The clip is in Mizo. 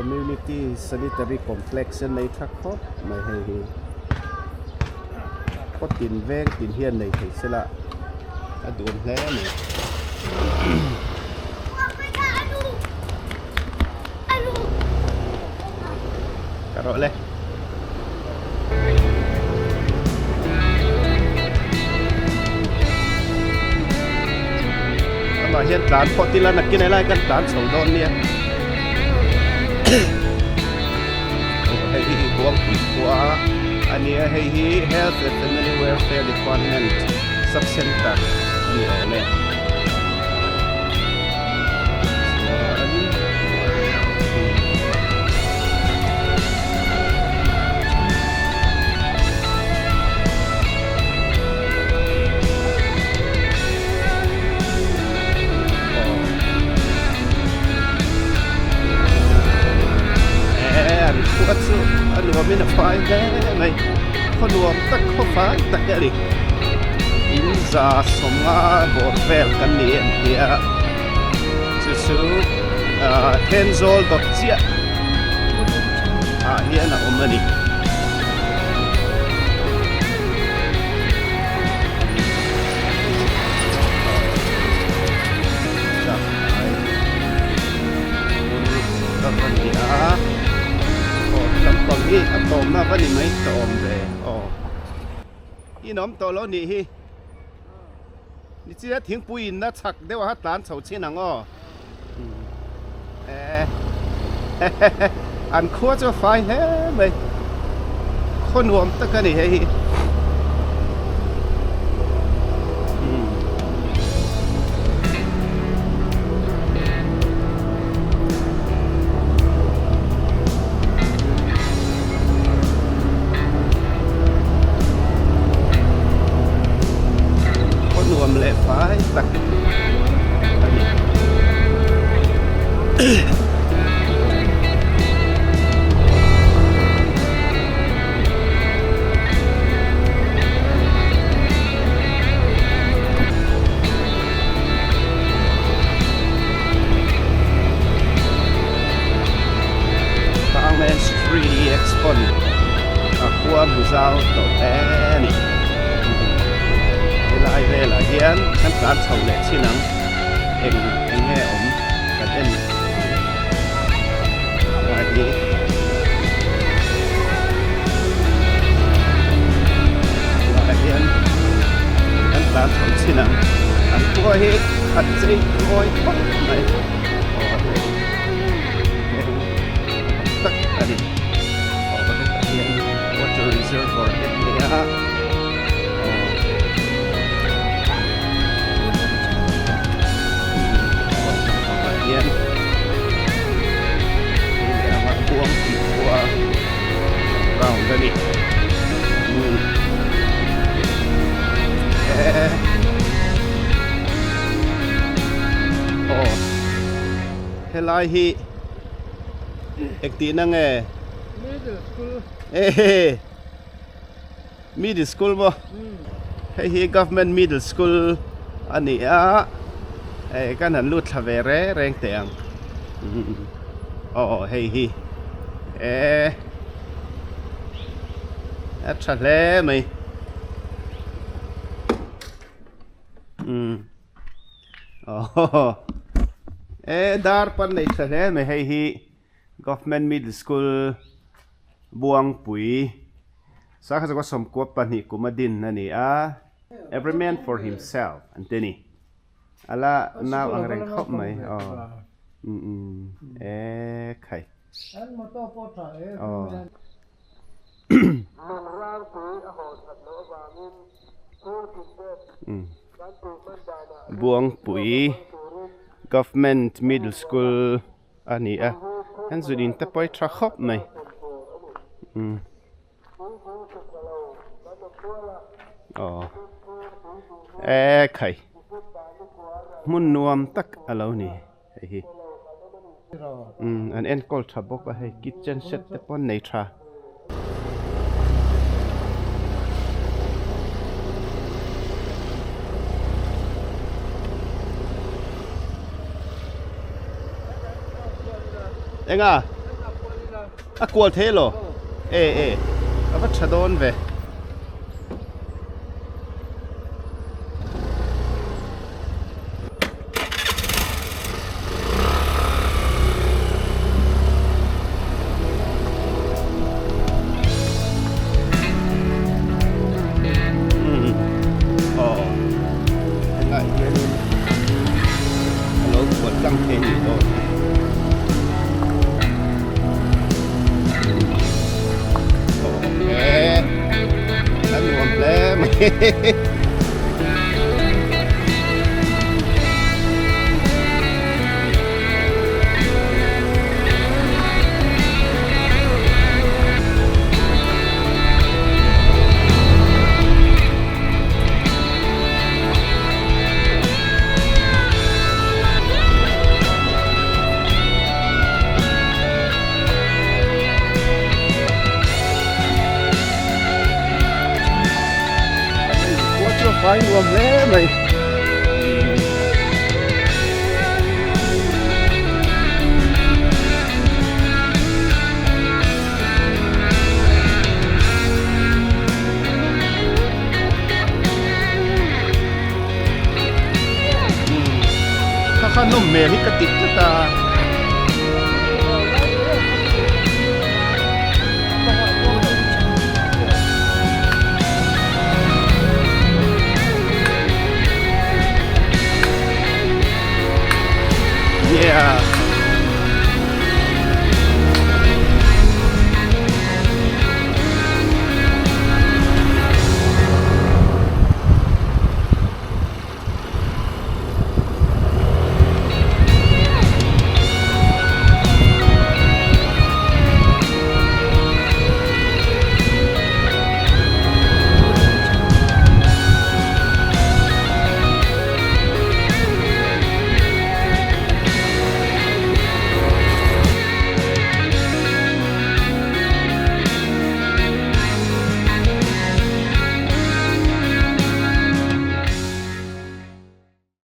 Community Sanitary Complex a nei tha khawp mai hei hi khaw tin veng tin hian nei thei se la a duhawm hle a ni. Ka rawh le. Amah hian tlan phawt ila nakin helai kan tlan chho dawn nia. Hei hi Buangpui khua a nia hei hi Health and Family Welfare Department Sub Center a ni awm e. Khua chu a nuamin a fai hle mai khaw nuam tak khaw fai tak a ni in za sawmnga bawr vel kan ni an ti a chu chu ah Thenzawl dawt chiah ah hian a awm a ni. Lampang hi a tawmna va ni mai ta awm ve aw in awm tawh lo nih hi nichina thingpui inna chhak deuh a tlan chho chin ang aw an khua chu a fai hle mai khaw nuam tak a ni hei hi. Khaw nuam leh fai tak a ni. Tangman 3D Expo a khua hmu zau tawh hle a ni. Helai velah hian kan tlan chho leh chin ang eng eng nge awm kan en lai hi. Tunah hian kan tlan chho chin ang an khua hi a chei mawi khawp mai aw hei hei tak a ni aw hetah hian water reservoir te a ni a aw. Hian buang tih khua round a ni aw helai hi engtihna nge middle school Middle school maw? Hei hi government middle school a ni a, hei kan han lut thla ve reng reng teh ang. Aw hei hi e a tha hle mai. Aw e dar pan nei tha hle mai hei hi government middle school Buangpui. Sakha chu ka sawmkua pahnih kum a din a ni a, every man for himself an ti a ni. A la nau ang reng khawp mai aw. Umm e khai. Aw. Buangpui Government Middle School a ni a an zun in te pawh hi tha khawp mai umm aw e khai hmun nuam tak a lo ni hei hi umm an enkawl tha bawk a hei kitchen set te pawh an nei tha. Enga? A kual thei elaw? E e a va tha dawn ve. Aw helai hianin a lo kual tlang thei a nih dawn hi. Aw he a nuam hle mai. Khua chu a fai nuam hle mai. Kha kha nawm hmel hi ka ti tlat a.